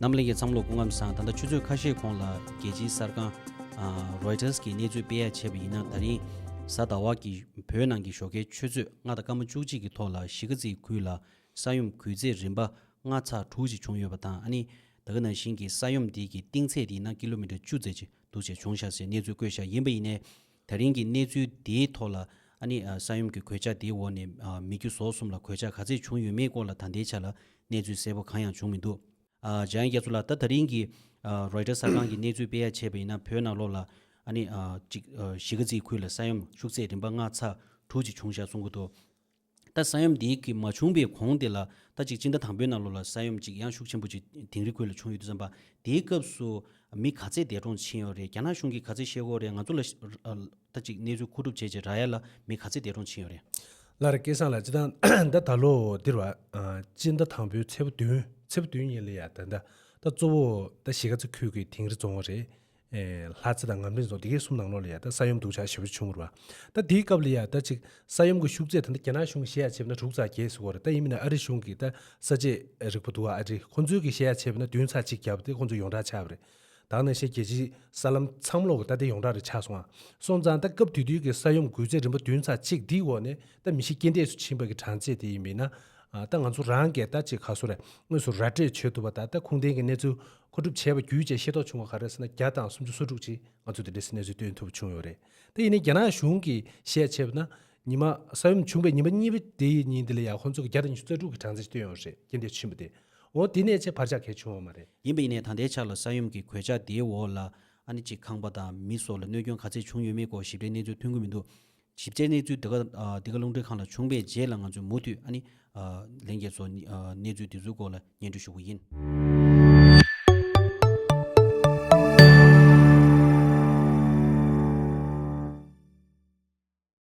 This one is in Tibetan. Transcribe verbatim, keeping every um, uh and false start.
རྣམ་ལྷན་རྒྱས་ཚང་མ་ལ་སྐུ་ཁམས་བཟང་། ད་ལྟ་ཆུ་ཚོད་ཁ་ཤས་གོང་ལ་རྒྱལ་སྤྱིའི་གསར་ཁང་རོའི་ཊར་གྱིས་གནས་ཚུལ་སྤེལ་ཡ་བྱས་པ་ཡིན་ན། ད་རིང་གཟའ་ཟླ་བ་གི་བོད་ནང་གི་ཞོགས་ཀའི་ཆུ་ཚོད་ལྔ་དང་སྐར་མ་བཅུ་གཅིག་གི་ཐོག་ལ་གཞིས་ཀ་རྩེའི་ཁུལ་ལ་ས་ཡོམ་འགུལ་ཚད་རིམ་པ་ལྔ་ཚེག་དྲུག་ཅིག་བྱུང་ཡོད་པ་དང་། ཨ་ནི་ད་ག་ནང་བཞིན་གྱི་ས་ཡོམ་འདི་གི་གཏིང་ཚད་འདི་ཡིན་ན་ཀི་ལོ་མི་ཊར་བཅུ་ཙམ་ཅིག་འདུག་ཅེས་བྱུང་ཤག་ཟེར་གནས་ཚུལ་བཀོད་ཤག་ཡིན་པ་ཡིན་ནའི། ད་རིང་གི་གནས་ཚུལ་འདིའི་ཐོག་ལ་ཨ་ནི་ཨ་ས་ཡོམ་གྱི་གོད་ཆག་འདིའི་འོག་ནས་ཨ་མི་རྒྱུ་ཟོག་གསུམ་ལ་གོད་ཆག་ག་ཚད་བྱུང་ཡོད་མེད་སྐོར་ལ་ད་ལྟའི་ཆ་ལ་གནས་ཚུལ་གསལ་པོ་གང་ཡང་བྱུང་མི་འདུག། ཨ་འཇམ་དབྱངས་རྒྱ་མཚོ་ལགས། ད་ད་རིང་གི་ཨ་རོའི་ཊར་གསར་ཁང་གིས་གནས་ཚུལ་སྤེལ་ཡ་བྱས་པ་ཡིན་ན། བོད་ནང་ལོགས་ལ་ཨ་ནི་ཨ་ཅིག་ཨ་གཞིས་ཀ་རྩེའི་ཁུལ་ལ་ས་ཡོམ་ཤུགས་ཚད་རིམ་པ་ལྔ་ཚེག་དྲུག་ཅིག་བྱུང་བཞག་གསུང་གི་འདུག། ད་ས་ཡོམ་འདི་གི་མ་བྱུང་པའི་གོང་དེ་ལ་ད་ཅིག་སྤྱི་ཟླ་དང་པོའི་ནང་ལོགས་ལ་ས་ཡོམ་ཅིག་ཡང་ཤུགས་ཆེན་པོ་ཅིག་དིང་རི་ཁུལ་ལ་བྱུང་ཡོད་དུས་ཙམ་པ། དེའི་སྐབས་སུ་མི་ག་ཚད་འདས་གྲོངས་ཕྱིན་ཡོད་རེད། རྒྱ་ནག་གཞུང་གིས་ག་ཚད་བཤད་ཀྱི་ཡོད་རེད། ང་ཚོ་ལ་ཨ་ད་ཅིག་གནས་ཚུལ་མཁོ་སྒྲུབ་བྱས་བྱས་རག་ཡ་ལ་མི་ག་ཚད་འདས་གྲོངས་ཕྱིན་ཡོད་རེད། ལགས་རེད། སྐལ་བཟང་ལགས། སྤྱིར་བཏང་ད་ད་ལོ་འདིར་བ་ཨ་སྤྱི་ཟླ་དང་པོའི་ཚེས་པ་བདུན། ཚེས་པ་བདུན་ཉིན་ལ་ཡ་ད་ད་ད་གཙོ་བོ་ད་གཞིས་ཀ་རྩེ་ཁུལ་གྱི་དིང་རི་རྫོང་བ་རེད། ཨེ་ལྷ་རྩེ་དང་ངམ་རིང་རྫོང་དེ་གའི་གསུམ་ནང་ལོགས་ལ་ཡ་ད་ས་ཡོམ་སྡུག་ཅག་ཞེ་པོ་བྱུང་བ་རེད་བ། ད་དེའི་སྐབས་ལ་ཡ་ད་ཅིག་ས་ཡོམ་གྱི་ཤུགས་ཚད་ད་ལྟ་རྒྱ་ནག་གཞུང་གིས་བཤད་ཡ་བྱས་པ་ན་དྲུག་ཚེག་བརྒྱད་ཟེར་གྱི་ཡོད་རེད། ད་ཡིན་མིན་ན་ཨ་རི་གཞུང་གི་ད་ས་དཔྱད་རིག་པ་འདུག་བ། ཨ་རི་ཁོང་ཚོའི་གིས་བཤད་ཡ་བྱས་པ་ན་བདུན་ཚེག་གཅིག་བརྒྱབ་སྟེ་ཁོང་ཚོ་ཡོངས་གྲགས་ཆགས་པ་རེད། ད་ག་ནང་བཞིན་རྒྱལ་སྤྱིའི་གསར་ལམ་ཚང་མ་ལོག་གི་ད་ལྟ་ཡོངས་གྲགས་རེད་ཆགས་སོང་ང་། སོང་ཙང་ད་སྐབས་དེ་དུས་ཀྱི་ས་ཡོམ་འགུལ་ཚད་རིམ་པ་བདུན་ཚེག་གཅིག་འདིའི་འོག་ནས་ད་མི་ཤི་རྐྱེན་འདས་སུ་ཕྱིན་པ་གི་གྲངས་ཚད་དེ་ཡིན་མིན་ན། ཨ་ད་ང་ཚོ་རང་གིས་ད་ཅིག་ག་སོ་རེད། དངོས་སུ་ར་སྤྲོད་བྱེད་ཐུབ་པ་དང་། ད་ཁུངས་ལྡན་གྱི་གནས་ཚུལ་མཁོ་སྒྲུབ་བྱས་པ་བརྒྱུད་བྱས་ཤེས་རྟོགས་བྱུང་བ་ག་རེ་ཟེར་ན། བརྒྱ་དང་སུམ་ཅུ་སོ་དྲུག་ཅིག་ང་ཚོ་དེ་འདྲའི་གནས་ཚུལ་བཏོན་ཐུབ་བྱུང་ཡོད་རེད། ད་ཡིན་ནའི་རྒྱ་ནག་གཞུང་གིས་བཤད་བྱས་པ་ན། ཉི་མ་ས་ཡོམ་བྱུང་བའི་ཉི་མ་གཉིས་པ་དེའི་ཉིན་དེ་ལ་ཡང་ཁོང་ཚོ་གིས་བརྒྱ་དང་ཉི་ཤུ་རྩ་དྲུག་གི་གྲངས་ཚད་བཏོན་ཡོད་རེད། རྐྱེན་འདས་ཕྱིན་པ་དེ། འོ་དེ་ནས་ཆེས་བར་ཆད་གལ་བྱུང་བ་མ་རེད། ཡིན་པ་ཡིན་ནའི་ད་ལྟའི་ཆ་ལ་ས་ཡོམ་གྱི་གོད་ཆག་དེའི་འོག་ལ་ཨ་ནི་ཅིག་ཁང་པ་དང་མི་སོགས་ལ་གནོད་སྐྱོན་ག་ཚད་བྱུང་ཡོད་མེད་སྐོར་ཞིབ་ཕྲའི་གནས་ཚུལ་ཐོན་གྱི་མི་འདུག། ཞིབ་ཕྲའི་གནས་ཚུལ་འདི་ག་ཨ་འདི་ག་རླུང་འཕྲིན་ཁང་ལ་བྱུང་པའི་རྗེས་ལ་ང་ཚོས་མུ་མཐུད་ཨ་ནི་ཨ་ལྷན་རྒྱས་ཚོ་ཨ་གནས་ཚུལ་འདི་ཚོའི་སྐོར་ལ་སྙན་སྒྲོན་ཞུ་གི་ཡིན།